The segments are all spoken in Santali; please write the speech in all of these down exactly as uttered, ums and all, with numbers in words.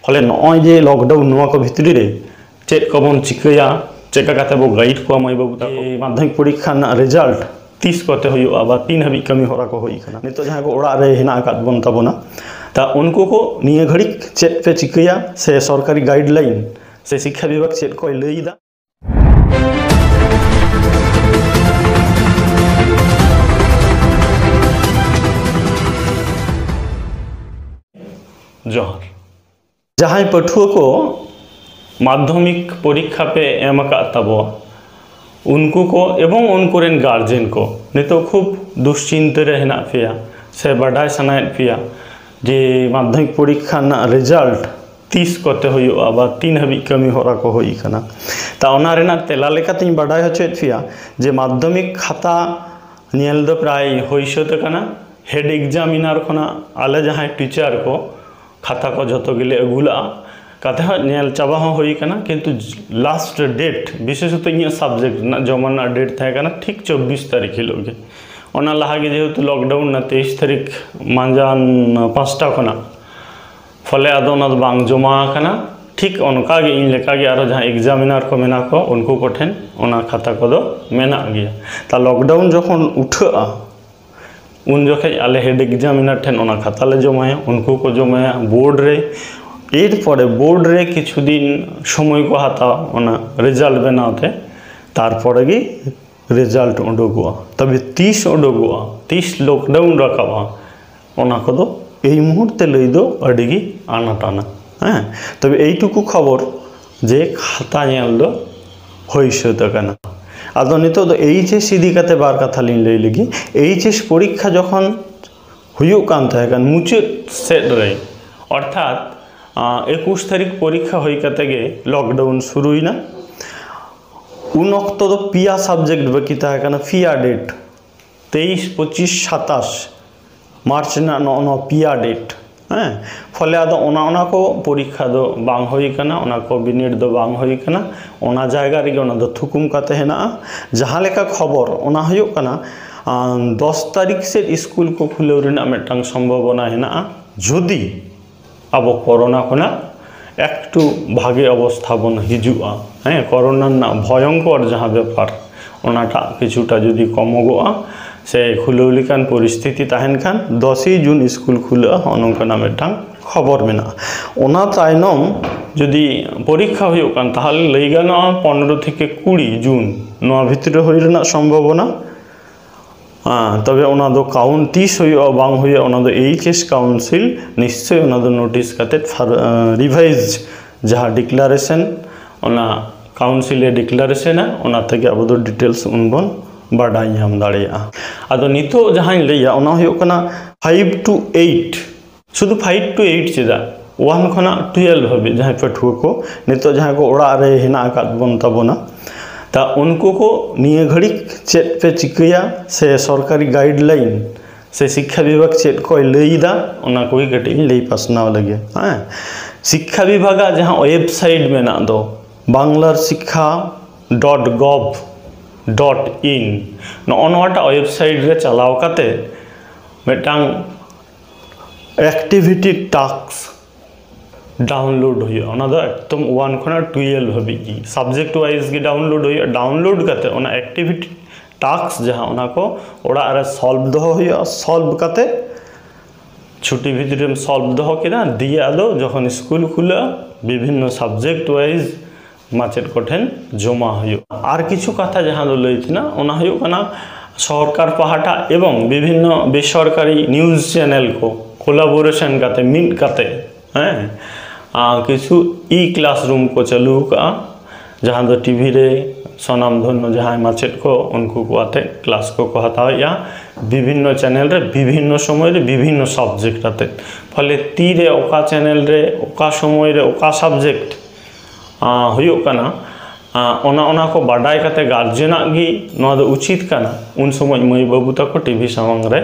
ᱯᱷᱚᱞᱮ ᱱᱚᱜᱼᱚᱭ ᱡᱮ ᱞᱚᱠᱰᱟᱣᱩᱱ, ᱱᱚᱣᱟ ᱠᱚ ᱵᱷᱤᱛᱨᱤ ᱨᱮ ᱪᱮᱫ ᱠᱚᱵᱚᱱ ᱪᱤᱠᱟᱹᱭᱟ, ᱪᱮᱫ ᱞᱮᱠᱟ ᱠᱟᱛᱮ ᱵᱚ ᱜᱟᱭᱤᱰ ᱠᱚᱣᱟ ᱢᱟᱹᱭ ᱵᱟᱹᱵᱩ ᱛᱟᱠᱚ, ᱡᱮ ᱢᱟᱫᱽᱫᱷᱚᱢᱤᱠ ᱯᱚᱨᱤᱠᱠᱷᱟ ᱨᱮᱱᱟᱜ ᱨᱮᱡᱟᱞᱴ ᱛᱤᱥ ᱠᱚᱛᱮ ᱦᱩᱭᱩᱜᱼᱟ ᱵᱟ ᱛᱤᱱ ᱦᱟᱹᱵᱤᱡ ᱠᱟᱹᱢᱤ ᱦᱚᱨᱟ ᱠᱚ ᱦᱩᱭ ᱟᱠᱟᱱᱟ, ᱱᱤᱛᱚᱜ ᱡᱟᱦᱟᱸᱭ ᱠᱚ ᱚᱲᱟᱜ ᱨᱮ ᱦᱮᱱᱟᱜ ᱟᱠᱟᱫ ᱵᱚᱱ ᱛᱟᱵᱚᱱᱟ, ᱛᱟ ᱩᱱᱠᱩ ᱠᱚ ᱱᱤᱭᱟᱹ ᱜᱷᱟᱹᱲᱤᱡ ᱪᱮᱫ ᱯᱮ ᱪᱤᱠᱟᱹᱭᱟ ᱥᱮ ᱥᱚᱨᱠᱟᱨᱤ ᱜᱟᱭᱤᱰ ᱞᱟᱭᱤᱱ ᱥᱮ ᱥᱤᱠᱠᱷᱟ ᱵᱤᱵᱷᱟᱜᱽ ᱪᱮᱫ ᱠᱚᱭ ᱞᱟᱹᱭ ᱮᱫᱟ? ᱡᱚᱦᱟᱨ᱾ ᱡᱟᱦᱟᱸᱭ ᱯᱟᱹᱴᱷᱩᱣᱟᱹ ᱠᱚ ᱢᱟᱫᱽᱫᱷᱚᱢᱤᱠ ᱯᱚᱨᱤᱠᱠᱷᱟ ᱯᱮ ᱮᱢ ᱟᱠᱟᱫ ᱛᱟᱵᱚᱣᱟ, ᱩᱱᱠᱩ ᱠᱚ ᱮᱵᱚᱝ ᱩᱱᱠᱩ ᱨᱮᱱ ᱜᱟᱨᱡᱮᱱ ᱠᱚ ᱱᱤᱛᱚᱜ ᱠᱷᱩᱵ ᱫᱩᱥᱪᱤᱱᱛᱟᱹ ᱨᱮ ᱦᱮᱱᱟᱜ ᱯᱮᱭᱟ ᱥᱮ ᱵᱟᱰᱟᱭ ᱥᱟᱱᱟᱭᱮᱫ ᱯᱮᱭᱟ ᱡᱮ ᱢᱟᱫᱽᱫᱷᱚᱢᱤᱠ ᱯᱚᱨᱤᱠᱠᱷᱟ ᱨᱮᱱᱟᱜ ᱨᱮᱡᱟᱞᱴ ᱛᱤᱥ ᱠᱚᱛᱮ ᱦᱩᱭᱩᱜᱼᱟ ᱵᱟ ᱛᱤᱱ ᱦᱟᱹᱵᱤᱡ ᱠᱟᱹᱢᱤ ᱦᱚᱨᱟ ᱠᱚ ᱦᱩᱭ ᱟᱠᱟᱱᱟ᱾ ᱛᱟ ᱚᱱᱟ ᱨᱮᱱᱟᱜ ᱛᱮᱞᱟ ᱞᱮᱠᱟᱛᱤᱧ ᱵᱟᱰᱟᱭ ᱦᱚᱪᱚᱭᱮᱫ ᱯᱮᱭᱟ ᱡᱮ ᱢᱟᱫᱽᱫᱷᱚᱢᱤᱠ ᱠᱷᱟᱛᱟ ᱧᱮᱞ ᱫᱚ ᱯᱨᱟᱭ ᱦᱩᱭ ᱥᱟᱹᱛ ᱟᱠᱟᱱᱟ᱾ ᱦᱮᱰ ᱮᱠᱡᱟᱢᱤᱱᱟᱨ ᱠᱷᱚᱱᱟᱜ ᱟᱞᱮ ᱡᱟᱦᱟᱸᱭ ᱴᱤᱪᱟᱨ ᱠᱚ ᱠᱷᱟᱛᱟ ᱠᱚ ᱡᱷᱚᱛᱚ ᱜᱮᱞᱮ ᱟᱹᱜᱩ ᱞᱟᱜᱼᱟ, ᱠᱟᱛᱮ ᱦᱚᱸ ᱧᱮᱞ ᱪᱟᱵᱟ ᱦᱚᱸ ᱦᱩᱭ ᱟᱠᱟᱱᱟ, ᱠᱤᱱᱛᱩ ᱞᱟᱥᱴ ᱰᱮᱴ, ᱵᱤᱥᱮᱥᱚᱛᱚ ᱤᱧᱟᱹᱜ ᱥᱟᱵᱡᱮᱠᱴ ᱨᱮᱱᱟᱜ ᱡᱚᱢᱟ ᱨᱮᱱᱟᱜ ᱰᱮᱴ ᱛᱟᱦᱮᱸ ᱠᱟᱱᱟ ᱴᱷᱤᱠ ᱪᱚᱵᱵᱤᱥ ᱛᱟᱹᱨᱤᱠᱷ ᱦᱤᱞᱳᱜ ᱜᱮ᱾ ᱚᱱᱟ ᱞᱟᱦᱟ ᱜᱮ ᱡᱮᱦᱮᱛᱩ ᱞᱚᱠᱰᱟᱣᱩᱱ ᱮᱱᱟ ᱛᱮᱭᱤᱥ ᱛᱟᱹᱨᱤᱠᱷ ᱢᱟᱸᱡᱟᱱ ᱯᱟᱸᱪᱴᱟ ᱠᱷᱚᱱᱟᱜ, ᱯᱷᱚᱞᱮ ᱟᱫᱚ ᱚᱱᱟ ᱫᱚ ᱵᱟᱝ ᱡᱚᱢᱟ ᱟᱠᱟᱱᱟ᱾ ᱴᱷᱤᱠ ᱚᱱᱠᱟ ᱜᱮ ᱤᱧ ᱞᱮᱠᱟ ᱜᱮ ᱟᱨᱚ ᱡᱟᱦᱟᱸ ᱮᱠᱡᱟᱢᱤᱱᱟᱨ ᱠᱚ ᱢᱮᱱᱟᱜ ᱠᱚ, ᱩᱱᱠᱩ ᱠᱚᱴᱷᱮᱱ ᱚᱱᱟ ᱠᱷᱟᱛᱟ ᱠᱚᱫᱚ ᱢᱮᱱᱟᱜ ᱜᱮᱭᱟ᱾ ᱛᱟ ᱞᱚᱠᱰᱟᱣᱩᱱ ᱡᱚᱠᱷᱚᱱ ᱩᱴᱷᱟᱹᱜᱼᱟ, ᱩᱱ ᱡᱚᱠᱷᱮᱡ ᱟᱞᱮ ᱦᱮᱰ ᱮᱠᱡᱟᱢᱤᱱᱟᱨ ᱴᱷᱮᱱ ᱚᱱᱟ ᱠᱷᱟᱛᱟ ᱞᱮ ᱡᱚᱢᱟᱭᱟ, ᱩᱱᱠᱩ ᱠᱚ ᱡᱚᱢᱟᱭᱟ ᱵᱳᱨᱰ ᱨᱮ᱾ ᱮᱨᱯᱚᱨᱮ ᱵᱳᱨᱰ ᱨᱮ ᱠᱤᱪᱷᱩ ᱫᱤᱱ ᱥᱚᱢᱚᱭ ᱠᱚ ᱦᱟᱛᱟᱣᱟ ᱚᱱᱟ ᱨᱮᱡᱟᱞᱴ ᱵᱮᱱᱟᱣ ᱛᱮ, ᱛᱟᱨᱯᱚᱨᱮ ᱜᱮ ᱨᱮᱡᱟᱞᱴ ᱩᱰᱩᱠᱚᱜᱼᱟ᱾ ᱛᱚᱵᱮ ᱛᱤᱥ ᱩᱰᱩᱠᱚᱜᱼᱟ, ᱛᱤᱥ ᱞᱚᱠᱰᱟᱣᱩᱱ ᱨᱟᱠᱟᱵᱼᱟ, ᱚᱱᱟ ᱠᱚᱫᱚ ᱮᱭ ᱢᱩᱦᱩᱨᱛᱮ ᱞᱟᱹᱭ ᱫᱚ ᱟᱹᱰᱤ ᱜᱮ ᱟᱱᱟᱴ ᱟᱱᱟ᱾ ᱦᱮᱸ, ᱛᱚᱵᱮ ᱮᱭᱴᱩᱠᱩ ᱠᱷᱚᱵᱚᱨ ᱡᱮ ᱠᱷᱟᱛᱟ ᱧᱮᱞ ᱫᱚ ᱦᱩᱭ ᱥᱟᱹᱛ ᱟᱠᱟᱱᱟ᱾ ᱟᱫᱚ ᱱᱤᱛᱚᱜ ᱫᱚ ᱮᱭᱤᱪ ᱮᱥ ᱤᱫᱤ ᱠᱟᱛᱮ ᱵᱟᱨ ᱠᱟᱛᱷᱟ ᱞᱤᱧ ᱞᱟᱹᱭ ᱞᱮᱜᱮ᱾ ᱮᱭᱤᱪ ᱮᱥ ᱯᱚᱨᱤᱠᱠᱷᱟ ᱡᱚᱠᱷᱚᱱ ᱦᱩᱭᱩᱜ ᱠᱟᱱ ᱛᱟᱦᱮᱸ ᱠᱟᱱ ᱢᱩᱪᱟᱹᱫ ᱥᱮᱫ ᱨᱮ, ᱚᱨᱛᱷᱟᱛ, ᱟᱸ, ᱮᱠᱩᱥ ᱛᱟᱹᱨᱤᱠᱷ ᱯᱚᱨᱤᱠᱠᱷᱟ ᱦᱩᱭ ᱠᱟᱛᱮ ᱜᱮ ᱞᱚᱠᱰᱟᱣᱩᱱ ᱥᱩᱨᱩᱭᱮᱱᱟ᱾ ᱩᱱ ᱚᱠᱛᱚ ᱫᱚ ᱯᱮᱭᱟ ᱥᱟᱵᱡᱮᱠᱴ ᱵᱟᱹᱠᱤ ᱛᱟᱦᱮᱸ ᱠᱟᱱᱟ, ᱯᱮᱭᱟ ᱰᱮᱴ, ᱛᱮᱭᱤᱥ, ᱯᱚᱸᱪᱤᱥ, ᱥᱟᱛᱟᱥ ᱢᱟᱨᱪ ᱨᱮᱱᱟᱜ ᱱᱚᱜᱼᱚ ᱱᱚᱣᱟ ᱯᱮᱭᱟ ᱰᱮᱴ᱾ ᱦᱮᱸ, ᱯᱷᱚᱞᱮ ᱟᱫᱚ ᱚᱱᱟ, ᱚᱱᱟ ᱠᱚ ᱯᱚᱨᱤᱠᱠᱷᱟ ᱫᱚ ᱵᱟᱝ ᱦᱩᱭ ᱠᱟᱱᱟ, ᱚᱱᱟ ᱠᱚ ᱵᱤᱱᱤᱰ ᱫᱚ ᱵᱟᱝ ᱦᱩᱭ ᱠᱟᱱᱟ᱾ ᱚᱱᱟ ᱡᱟᱭᱜᱟ ᱨᱮᱜᱮ ᱚᱱᱟ ᱫᱚ ᱛᱷᱩᱠᱩᱢ ᱠᱟᱛᱮ ᱦᱮᱱᱟᱜᱼᱟ᱾ ᱡᱟᱦᱟᱸ ᱞᱮᱠᱟ ᱠᱷᱚᱵᱚᱨ, ᱚᱱᱟ ᱦᱩᱭᱩᱜ ᱠᱟᱱᱟ, ᱟᱸ, ᱫᱚᱥ ᱛᱟᱹᱨᱤᱠᱷ ᱥᱮᱫ ᱥᱠᱩᱞ ᱠᱚ ᱠᱷᱩᱞᱟᱹᱣ ᱨᱮᱱᱟᱜ ᱢᱤᱫᱴᱟᱝ ᱥᱚᱢᱵᱷᱚᱵᱚᱱᱟ ᱦᱮᱱᱟᱜᱼᱟ, ᱡᱩᱫᱤ ᱟᱵᱚ ᱠᱳᱨᱳᱱᱟ ᱠᱷᱚᱱᱟᱜ ᱮᱠᱴᱩ ᱵᱷᱟᱜᱮ ᱚᱵᱚᱥᱛᱷᱟ ᱵᱚᱱ ᱦᱤᱡᱩᱜᱼᱟ᱾ ᱦᱮᱸ, ᱠᱚᱨᱳᱱᱟ ᱨᱮᱱᱟᱜ ᱵᱷᱚᱭᱚᱝᱠᱚᱨ ᱡᱟᱦᱟᱸ ᱵᱮᱯᱟᱨ, ᱚᱱᱟᱴᱟᱜ ᱠᱤᱪᱷᱩᱴᱟ ᱡᱩᱫᱤ ᱠᱚᱢᱚᱜᱚᱜᱼᱟ ᱥᱮ ᱠᱷᱩᱞᱟᱹᱣ ᱞᱮᱠᱟᱱ ᱯᱚᱨᱤᱥᱛᱷᱤᱛᱤ ᱛᱟᱦᱮᱱ ᱠᱷᱟᱱ, ᱫᱚᱥᱮᱭ ᱡᱩᱱ ᱥᱠᱩᱞ ᱠᱷᱩᱞᱟᱹᱜᱼᱟ, ᱦᱚᱸᱜᱼᱚ ᱱᱚᱝᱠᱟᱱᱟᱜ ᱢᱤᱫᱴᱟᱝ ᱠᱷᱚᱵᱚᱨ ᱢᱮᱱᱟᱜᱼᱟ᱾ ᱚᱱᱟ ᱛᱟᱭᱱᱚᱢ ᱡᱩᱫᱤ ᱯᱚᱨᱤᱠᱠᱷᱟ ᱦᱩᱭᱩᱜ ᱠᱟᱱ, ᱛᱟᱦᱚᱞᱮ ᱞᱟᱹᱭ ᱜᱟᱱᱚᱜᱼᱟ ᱯᱚᱱᱨᱚ ᱛᱷᱮᱠᱮ ᱠᱩᱲᱤ ᱡᱩᱱ ᱱᱚᱣᱟ ᱵᱷᱤᱛᱨᱤ ᱨᱮ ᱦᱩᱭ ᱨᱮᱱᱟᱜ ᱥᱚᱢᱵᱷᱚᱵᱚᱱᱟ᱾ ᱦᱮᱸ, ᱛᱚᱵᱮ ᱚᱱᱟ ᱫᱚ ᱠᱟᱣᱩᱱᱴ ᱛᱤᱥ ᱦᱩᱭᱩᱜᱼᱟ ᱵᱟᱝ ᱦᱩᱭᱩᱜᱼᱟ, ᱚᱱᱟ ᱫᱚ ᱮᱭᱤᱪ ᱮᱥ ᱠᱟᱣᱩᱱᱥᱤᱞ ᱱᱤᱥᱪᱚᱭ ᱚᱱᱟ ᱫᱚ ᱱᱳᱴᱤᱥ ᱠᱟᱛᱮᱫ ᱯᱷᱟᱨ-, ᱟᱸ, ᱨᱤᱵᱷᱟᱭᱤᱡᱽ ᱡᱟᱦᱟᱸ ᱰᱤᱠᱞᱟᱨᱮᱥᱚᱱ, ᱚᱱᱟ ᱠᱟᱣᱩᱱᱥᱤᱞ ᱮ ᱰᱤᱠᱞᱟᱨᱮᱥᱚᱱᱟ, ᱚᱱᱟ ᱛᱮᱜᱮ ᱟᱵᱚ ᱫᱚ ᱰᱤᱴᱮᱞᱥ ᱩᱱ ᱵᱚᱱ ᱵᱟᱰᱟᱭ ᱧᱟᱢ ᱫᱟᱲᱮᱭᱟᱜᱼᱟ᱾ ᱟᱫᱚ ᱱᱤᱛᱚᱜ ᱡᱟᱦᱟᱸᱧ ᱞᱟᱹᱭᱟ, ᱚᱱᱟ ᱦᱩᱭᱩᱜ ᱠᱟᱱᱟ ᱯᱷᱟᱭᱤᱵᱷ ᱴᱩ ᱮᱭᱤᱴ᱾ ᱥᱩᱫᱷᱩ ᱯᱷᱟᱭᱤᱵᱷ ᱴᱩ ᱮᱭᱤᱴ ᱪᱮᱫᱟᱜ, ᱳᱣᱟᱱ ᱠᱷᱚᱱᱟᱜ ᱴᱩᱭᱮᱞᱵᱷ ᱦᱟᱹᱵᱤᱡ ᱡᱟᱦᱟᱸᱭ ᱯᱟᱹᱴᱷᱩᱣᱟᱹ ᱠᱚ ᱱᱤᱛᱚᱜ ᱡᱟᱦᱟᱸᱭ ᱠᱚ ᱚᱲᱟᱜ ᱨᱮ ᱦᱮᱱᱟᱜ ᱟᱠᱟᱫ ᱵᱚᱱ ᱛᱟᱵᱚᱱᱟ, ᱛᱟ ᱩᱱᱠᱩ ᱠᱚ ᱱᱤᱭᱟᱹ ᱜᱷᱟᱹᱲᱤᱡ ᱪᱮᱫ ᱯᱮ ᱪᱤᱠᱟᱹᱭᱟ ᱥᱮ ᱥᱚᱨᱠᱟᱨᱤ ᱜᱟᱭᱤᱰᱞᱟᱭᱤᱱ ᱥᱮ ᱥᱤᱠᱠᱷᱟ ᱵᱤᱵᱷᱟᱜᱽ ᱪᱮᱫ ᱠᱚᱭ ᱞᱟᱹᱭ ᱮᱫᱟ, ᱚᱱᱟ ᱠᱚᱜᱮ ᱠᱟᱹᱴᱤᱡ ᱤᱧ ᱞᱟᱹᱭ ᱯᱟᱥᱱᱟᱣ ᱞᱮᱜᱮ᱾ ᱦᱮᱸ, ᱥᱤᱠᱠᱷᱟ ᱵᱤᱵᱷᱟᱜᱟᱜ ᱡᱟᱦᱟᱸ ᱳᱭᱮᱵᱽᱥᱟᱭᱤᱴ ᱢᱮᱱᱟᱜ ᱫᱚ, ᱵᱟᱝᱞᱟᱨ ᱥᱤᱠᱠᱷᱟ ᱰᱚᱴ ᱜᱚᱵᱷ ᱰᱚᱴ ᱤᱱ, ᱱᱚᱜᱼᱚ ᱱᱚᱣᱟᱴᱟᱜ ᱳᱭᱮᱵᱽᱥᱟᱭᱤᱴ ᱨᱮ ᱪᱟᱞᱟᱣ ᱠᱟᱛᱮ ᱢᱤᱫᱴᱟᱝ ᱮᱠᱴᱤᱵᱷᱤᱴᱤ ᱴᱟᱥᱠ ᱰᱟᱣᱩᱱᱞᱳᱰ ᱦᱩᱭᱩᱜᱼᱟ᱾ ᱚᱱᱟ ᱫᱚ ᱮᱠᱫᱚᱢ ᱳᱣᱟᱱ ᱠᱷᱚᱱᱟᱜ ᱴᱩᱭᱮᱞᱵᱷ ᱦᱟᱹᱵᱤᱡ ᱜᱮ, ᱥᱟᱵᱡᱮᱠᱴ ᱣᱟᱭᱤᱡ ᱜᱮ ᱰᱟᱣᱩᱱᱞᱳᱰ ᱦᱩᱭᱩᱜᱼᱟ᱾ ᱰᱟᱣᱩᱱᱞᱳᱰ ᱠᱟᱛᱮ ᱚᱱᱟ ᱮᱠᱴᱤᱵᱷᱤᱴᱤ ᱴᱟᱥᱠ ᱡᱟᱦᱟᱸ, ᱚᱱᱟ ᱠᱚ ᱚᱲᱟᱜ ᱨᱮ ᱥᱚᱞᱵᱷ ᱫᱚᱦᱚ ᱦᱩᱭᱩᱜᱼᱟ᱾ ᱥᱚᱞᱵᱷ ᱠᱟᱛᱮ ᱪᱷᱩᱴᱤ ᱵᱷᱤᱛᱨᱤ ᱨᱮᱢ ᱥᱚᱞᱵᱷ ᱫᱚᱦᱚ ᱠᱮᱫᱟ, ᱫᱤᱭᱮ ᱟᱫᱚ ᱡᱚᱠᱷᱚᱱ ᱥᱠᱩᱞ ᱠᱷᱩᱞᱟᱹᱜᱼᱟ, ᱵᱤᱵᱷᱤᱱᱱᱚ ᱥᱟᱵᱡᱮᱠᱴ ᱣᱟᱭᱤᱡ ᱢᱟᱪᱮᱫ ᱠᱚᱴᱷᱮᱱ ᱡᱚᱢᱟ ᱦᱩᱭᱩᱜᱼᱟ᱾ ᱟᱨ ᱠᱤᱪᱷᱩ ᱠᱟᱛᱷᱟ ᱡᱟᱦᱟᱸ ᱫᱚ ᱞᱟᱹᱭ ᱛᱮᱱᱟᱜ, ᱚᱱᱟ ᱦᱩᱭᱩᱜ ᱠᱟᱱᱟ ᱥᱚᱨᱠᱟᱨ ᱯᱟᱦᱴᱟ ᱮᱵᱚᱝ ᱵᱤᱵᱷᱤᱱᱱᱚ ᱵᱮᱥᱚᱨᱠᱟᱨᱤ ᱱᱤᱭᱩᱡᱽ ᱪᱮᱱᱮᱞ ᱠᱚ ᱠᱳᱞᱟᱵᱳᱨᱮᱥᱚᱱ ᱠᱟᱛᱮ, ᱢᱤᱫ ᱠᱟᱛᱮ, ᱦᱮᱸ, ᱟᱨ ᱠᱤᱪᱷᱩ ᱤ ᱠᱞᱟᱥᱨᱩᱢ ᱠᱚ ᱪᱟᱹᱞᱩ ᱟᱠᱟᱫᱼᱟ, ᱡᱟᱦᱟᱸ ᱫᱚ ᱴᱤᱵᱷᱤ ᱨᱮ ᱥᱚᱱᱟᱢ ᱫᱷᱚᱱᱭᱚ ᱡᱟᱦᱟᱸᱭ ᱢᱟᱪᱮᱫ ᱠᱚ, ᱩᱱᱠᱩ ᱠᱚ ᱟᱛᱮ ᱠᱞᱟᱥ ᱠᱚᱠᱚ ᱦᱟᱛᱟᱣᱮᱫᱼᱟ᱾ ᱵᱤᱵᱷᱤᱱᱱᱚ ᱪᱮᱱᱮᱞ ᱨᱮ ᱵᱤᱵᱷᱤᱱᱱᱚ ᱥᱚᱢᱚᱭ ᱨᱮ ᱵᱤᱵᱷᱤᱱᱱᱚ ᱥᱟᱵᱡᱮᱠᱴ ᱟᱛᱮ᱾ ᱯᱷᱚᱞᱮ ᱛᱤᱨᱮ ᱚᱠᱟ ᱪᱮᱱᱮᱞ ᱨᱮ ᱚᱠᱟ ᱥᱚᱢᱚᱭ ᱨᱮ ᱚᱠᱟ ᱥᱟᱵᱡᱮᱠᱴ ᱟᱸ, ᱦᱩᱭᱩᱜ ᱠᱟᱱᱟ, ᱟᱸ, ᱚᱱᱟ, ᱚᱱᱟ ᱠᱚ ᱵᱟᱰᱟᱭ ᱠᱟᱛᱮ ᱜᱟᱨᱡᱮᱱᱟᱜ ᱜᱮ ᱱᱚᱣᱟ ᱫᱚ ᱩᱪᱤᱛ ᱠᱟᱱᱟ᱾ ᱩᱱ ᱥᱚᱢᱚᱭ ᱢᱟᱹᱭ ᱵᱟᱹᱵᱩ ᱛᱟᱠᱚ ᱴᱤᱵᱷᱤ ᱥᱟᱢᱟᱝ ᱨᱮ,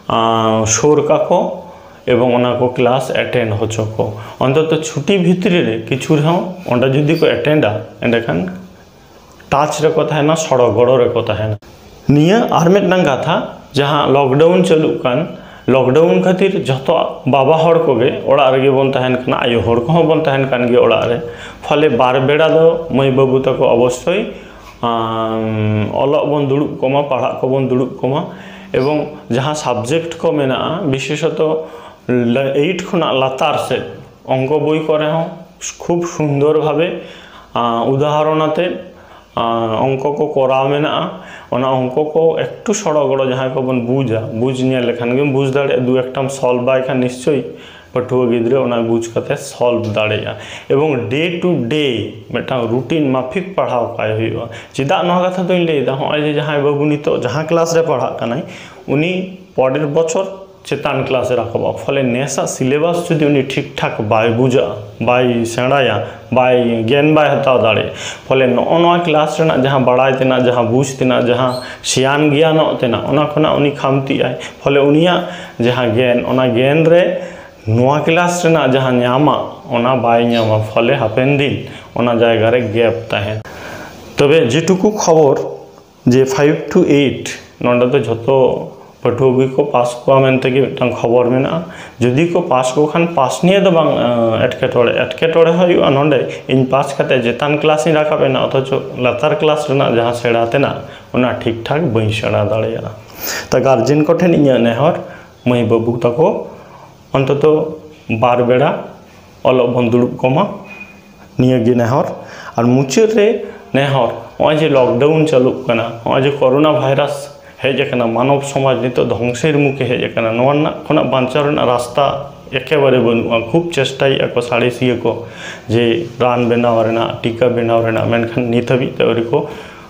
ᱟᱸ, ᱥᱩᱨ ᱠᱟᱠᱚ ᱮᱵᱚᱝ ᱚᱱᱟ ᱠᱚ ᱠᱞᱟᱥ ᱮᱴᱮᱱᱰ ᱦᱚᱪᱚ ᱠᱚ᱾ ᱚᱱᱛᱚᱛᱚ ᱪᱷᱩᱴᱤ ᱵᱷᱤᱛᱨᱤ ᱨᱮ ᱠᱤᱪᱷᱩ ᱨᱮᱦᱚᱸ ᱚᱸᱰᱮ ᱡᱩᱫᱤ ᱠᱚ ᱮᱴᱮᱱᱰᱟ, ᱮᱸᱰᱮᱠᱷᱟᱱ ᱴᱟᱪ ᱨᱮᱠᱚ ᱛᱟᱦᱮᱱᱟ, ᱥᱚᱲᱚ ᱜᱚᱲᱚ ᱨᱮᱠᱚ ᱛᱟᱦᱮᱱᱟ᱾ ᱱᱤᱭᱟᱹ ᱟᱨ ᱢᱤᱫᱴᱟᱝ ᱠᱟᱛᱷᱟ, ᱡᱟᱦᱟᱸ ᱞᱚᱠᱰᱟᱣᱩᱱ ᱪᱟᱹᱞᱩᱜ ᱠᱟᱱ, ᱞᱚᱠᱰᱟᱣᱩᱱ ᱠᱷᱟᱹᱛᱤᱨ ᱡᱷᱚᱛᱚ ᱵᱟᱵᱟ ᱦᱚᱲ ᱠᱚᱜᱮ ᱚᱲᱟᱜ ᱨᱮᱜᱮ ᱵᱚᱱ ᱛᱟᱦᱮᱱ ᱠᱟᱱᱟ, ᱟᱭᱳ ᱦᱚᱲ ᱠᱚᱦᱚᱸ ᱵᱚᱱ ᱛᱟᱦᱮᱱ ᱠᱟᱱ ᱜᱮᱭᱟ ᱚᱲᱟᱜ ᱨᱮ᱾ ᱯᱷᱚᱞᱮ ᱵᱟᱨ ᱵᱮᱲᱟ ᱫᱚ ᱢᱟᱹᱭ ᱵᱟᱹᱵᱩ ᱛᱟᱠᱚ ᱚᱵᱚᱥᱥᱳᱭ, ᱟᱢ, ᱚᱞᱚᱜ ᱵᱚᱱ ᱫᱩᱲᱩᱵ ᱠᱚᱢᱟ, ᱯᱟᱲᱦᱟᱜ ᱠᱚᱵᱚᱱ ᱫᱩᱲᱩᱵ ᱠᱚᱢᱟ, ᱮᱵᱚᱝ ᱡᱟᱦᱟᱸ ᱥᱟᱵᱡᱮᱠᱴ ᱠᱚ ᱢᱮᱱᱟᱜᱼᱟ, ᱵᱤᱥᱮᱥᱚᱛᱚ ᱮᱭᱤᱴ ᱠᱷᱚᱱᱟᱜ ᱞᱟᱛᱟᱨ ᱥᱮᱫ ᱚᱝᱠᱚ ᱵᱳᱭ ᱠᱚᱨᱮ ᱦᱚᱸ ᱠᱷᱩᱵ ᱥᱩᱱᱫᱚᱨ ᱵᱷᱟᱵᱮ, ᱟᱸ, ᱩᱫᱟᱦᱚᱨᱚᱱ ᱟᱛᱮ, ᱟᱸ, ᱚᱝᱠᱚ ᱠᱚ ᱠᱚᱨᱟᱣ ᱢᱮᱱᱟᱜᱼᱟ᱾ ᱚᱱᱟ ᱚᱝᱠᱚ ᱠᱚ ᱮᱠᱴᱩ ᱥᱚᱲᱚ ᱜᱚᱲᱚ ᱡᱟᱦᱟᱸᱭ ᱠᱚᱵᱚᱱ ᱵᱩᱡᱟ, ᱵᱩᱡᱽ ᱧᱮᱞ ᱞᱮᱠᱷᱟᱱ ᱜᱮᱢ ᱵᱩᱡᱽ ᱫᱟᱲᱮᱭᱟᱜᱼᱟ, ᱫᱩ ᱮᱠᱴᱟᱢ ᱥᱚᱞᱵᱷ ᱟᱭ ᱠᱷᱟᱱ ᱱᱤᱥᱪᱚᱭ ᱯᱟᱹᱴᱷᱩᱣᱟᱹ ᱜᱤᱫᱽᱨᱟᱹ ᱚᱱᱟ ᱵᱩᱡᱽ ᱠᱟᱛᱮ ᱥᱚᱞᱵᱷ ᱫᱟᱲᱮᱭᱟᱜᱼᱟ᱾ ᱮᱵᱚᱝ ᱰᱮ ᱴᱩ ᱰᱮ ᱢᱤᱫᱴᱟᱝ ᱨᱩᱴᱤᱱ ᱢᱟᱯᱷᱤᱠ ᱯᱟᱲᱦᱟᱣ ᱠᱟᱭ ᱦᱩᱭᱩᱜᱼᱟ᱾ ᱪᱮᱫᱟᱜ ᱱᱚᱣᱟ ᱠᱟᱛᱷᱟ ᱫᱚᱧ ᱞᱟᱹᱭᱫᱟ? ᱦᱚᱸᱜᱼᱚᱭ ᱡᱮ ᱡᱟᱦᱟᱸᱭ ᱵᱟᱹᱵᱩ ᱱᱤᱛᱚᱜ ᱡᱟᱦᱟᱸ ᱠᱞᱟᱥ ᱨᱮ ᱯᱟᱲᱦᱟᱜ ᱠᱟᱱᱟᱭ, ᱩᱱᱤ ᱯᱚᱨᱮᱨ ᱵᱚᱪᱷᱚᱨ ᱪᱮᱛᱟᱱ ᱠᱞᱟᱥ ᱮ ᱨᱟᱠᱟᱵᱼᱟ᱾ ᱯᱷᱚᱞᱮ ᱱᱮᱥᱟᱜ ᱥᱤᱞᱮᱵᱟᱥ ᱡᱩᱫᱤ ᱩᱱᱤ ᱴᱷᱤᱠ ᱴᱷᱟᱠ ᱵᱟᱭ ᱵᱩᱡᱟ, ᱵᱟᱭ ᱥᱮᱬᱟᱭᱟ, ᱵᱟᱭ, ᱜᱮᱭᱟᱱ ᱵᱟᱭ ᱦᱟᱛᱟᱣ ᱫᱟᱲᱮᱭᱟᱜᱼᱟ, ᱯᱷᱚᱞᱮ ᱱᱚᱜᱼᱚ ᱱᱚᱣᱟ ᱠᱞᱟᱥ ᱨᱮᱱᱟᱜ ᱡᱟᱦᱟᱸ ᱵᱟᱲᱟᱭ ᱛᱮᱱᱟᱜ, ᱡᱟᱦᱟᱸ ᱵᱩᱡᱽ ᱛᱮᱱᱟᱜ, ᱡᱟᱦᱟᱸ ᱥᱮᱭᱟᱱ ᱜᱮᱭᱟᱱᱚᱜ ᱛᱮᱱᱟᱜ, ᱚᱱᱟ ᱠᱷᱚᱱᱟᱜ ᱩᱱᱤ ᱠᱷᱟᱢᱛᱤᱜ ᱟᱭ᱾ ᱯᱷᱚᱞᱮ ᱩᱱᱤᱭᱟᱜ ᱡᱟᱦᱟᱸ ᱜᱮᱭᱟᱱ, ᱚᱱᱟ ᱜᱮᱭᱟᱱ ᱨᱮ ᱱᱚᱣᱟ ᱠᱞᱟᱥ ᱨᱮᱱᱟᱜ ᱡᱟᱦᱟᱸ ᱧᱟᱢᱟ, ᱚᱱᱟ ᱵᱟᱭ ᱧᱟᱢᱟ᱾ ᱯᱷᱚᱞᱮ ᱦᱟᱯᱮᱱ ᱫᱤᱱ ᱚᱱᱟ ᱡᱟᱭᱜᱟ ᱨᱮ ᱜᱮᱯ ᱛᱟᱦᱮᱱ᱾ ᱛᱚᱵᱮ ᱡᱮᱴᱩᱠᱩ ᱠᱷᱚᱵᱚᱨ ᱡᱮ ᱯᱷᱟᱭᱤᱵᱷ ᱴᱩ ᱮᱭᱤᱴ, ᱱᱚᱰᱮ ᱫᱚ ᱡᱷᱚᱛᱚ ᱯᱟᱹᱴᱷᱩᱣᱟᱹ ᱜᱮᱠᱚ ᱯᱟᱥ ᱠᱚᱣᱟ ᱢᱮᱱᱛᱮ ᱜᱮ ᱢᱤᱫᱴᱟᱝ ᱠᱷᱚᱵᱚᱨ ᱢᱮᱱᱟᱜᱼᱟ᱾ ᱡᱩᱫᱤ ᱠᱚ ᱯᱟᱥ ᱠᱚ ᱠᱷᱟᱱ ᱯᱟᱥ ᱱᱤᱭᱮ ᱫᱚ ᱵᱟᱝ, ᱮᱸ, ᱮᱴᱠᱮᱴᱚᱬᱮ, ᱮᱴᱠᱮᱴᱚᱬᱮ ᱦᱩᱭᱩᱜᱼᱟ ᱱᱚᱰᱮ, ᱤᱧ ᱯᱟᱥ ᱠᱟᱛᱮ ᱪᱮᱛᱟᱱ ᱠᱞᱟᱥ ᱤᱧ ᱨᱟᱠᱟᱵ ᱮᱱᱟ, ᱚᱛᱷᱚᱪᱚ ᱞᱟᱛᱟᱨ ᱠᱞᱟᱥ ᱨᱮᱱᱟᱜ ᱡᱟᱦᱟᱸ ᱥᱮᱬᱟ ᱛᱮᱱᱟᱜ, ᱚᱱᱟ ᱴᱷᱤᱠ ᱴᱷᱟᱠ ᱵᱟᱹᱧ ᱥᱮᱬᱟ ᱫᱟᱲᱮᱭᱟᱜᱼᱟ᱾ ᱛᱚ ᱜᱟᱨᱡᱮᱱ ᱠᱚᱴᱷᱮᱱ ᱤᱧᱟᱹᱜ ᱱᱮᱦᱚᱨ, ᱢᱟᱹᱭ ᱵᱟᱹᱵᱩ ᱛᱟᱠᱚ ᱚᱱᱛᱚᱛᱚ ᱵᱟᱨ ᱵᱮᱲᱟ ᱚᱞᱚᱜ ᱵᱚᱱ ᱫᱩᱲᱩᱵ ᱠᱚᱢᱟ, ᱱᱤᱭᱟᱹ ᱜᱮ ᱱᱮᱦᱚᱨ᱾ ᱟᱨ ᱢᱩᱪᱟᱹᱫ ᱨᱮ ᱱᱮᱦᱚᱨ, ᱱᱚᱜᱼᱚᱭ ᱡᱮ ᱞᱚᱠᱰᱟᱣᱩᱱ ᱪᱟᱹᱞᱩᱜ ᱠᱟᱱᱟ, ᱱᱚᱜᱼᱚᱭ ᱡᱮ ᱠᱳᱨᱳᱱᱟ ᱵᱷᱟᱭᱨᱟᱥ ᱦᱮᱡ ᱟᱠᱟᱱᱟ, ᱢᱟᱱᱚᱵ ᱥᱚᱢᱟᱡᱽ ᱱᱤᱛᱚᱜ ᱫᱷᱚᱝᱥᱮᱨ ᱢᱩᱠᱷᱮ ᱦᱮᱡ ᱟᱠᱟᱱᱟ, ᱱᱚᱣᱟ ᱨᱮᱱᱟᱜ ᱠᱷᱚᱱᱟᱜ ᱵᱟᱧᱪᱟᱣ ᱨᱮᱱᱟᱜ ᱨᱟᱥᱛᱟ ᱮᱠᱮᱵᱟᱨᱮ ᱵᱟᱹᱱᱩᱜᱼᱟ᱾ ᱠᱷᱩᱵ ᱪᱮᱥᱴᱟᱭᱮᱫᱼᱟ ᱠᱚ ᱥᱟᱬᱮᱥᱤᱭᱟᱹ ᱠᱚ ᱡᱮ ᱨᱟᱱ ᱵᱮᱱᱟᱣ ᱨᱮᱱᱟᱜ, ᱴᱤᱠᱟ ᱵᱮᱱᱟᱣ ᱨᱮᱱᱟᱜ, ᱢᱮᱱᱠᱷᱟᱱ ᱱᱤᱛ ᱦᱟᱹᱵᱤᱡ ᱛᱮ ᱟᱹᱣᱨᱤ ᱠᱚ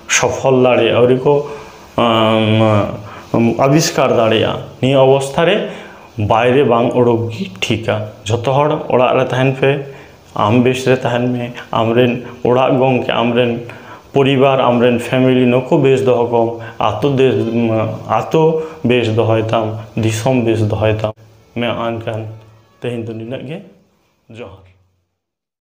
ᱥᱚᱯᱷᱚᱞ ᱫᱟᱲᱮᱭᱟᱜᱼᱟ, ᱟᱹᱣᱨᱤ ᱠᱚ, ᱟᱢ, ᱟᱵᱤᱥᱠᱟᱨ ᱫᱟᱲᱮᱭᱟᱜᱼᱟ᱾ ᱱᱤᱭᱟᱹ ᱚᱵᱚᱥᱛᱷᱟ ᱨᱮ ᱵᱟᱭᱨᱮ ᱵᱟᱝ ᱩᱰᱩᱠ ᱜᱮ ᱴᱷᱤᱠᱟ᱾ ᱡᱷᱚᱛᱚ ᱦᱚᱲ ᱚᱲᱟᱜ ᱨᱮ ᱛᱟᱦᱮᱱ ᱯᱮ, ᱟᱢ ᱵᱮᱥ ᱨᱮ ᱛᱟᱦᱮᱱ ᱢᱮ, ᱟᱢᱨᱮᱱ ᱚᱲᱟᱜ ᱜᱚᱢᱠᱮ, ᱟᱢᱨᱮᱱ ᱯᱚᱨᱤᱵᱟᱨ, ᱟᱢᱨᱮᱱ ᱯᱷᱮᱢᱤᱞᱤ ᱱᱩᱠᱩ ᱵᱮᱥ ᱫᱚᱦᱚ ᱠᱚᱢ, ᱟᱛᱳ ᱫᱮᱥ, ᱟᱛᱳ ᱵᱮᱥ ᱫᱚᱦᱚᱭ ᱛᱟᱢ, ᱫᱤᱥᱚᱢ ᱵᱮᱥ ᱫᱚᱦᱚᱭ ᱛᱟᱢ᱾ ᱢᱮ ᱮᱱᱠᱷᱟᱱ ᱛᱮᱦᱮᱧ ᱫᱚ ᱱᱤᱱᱟᱹᱜ ᱜᱮ᱾ ᱡᱚᱦᱟᱨ᱾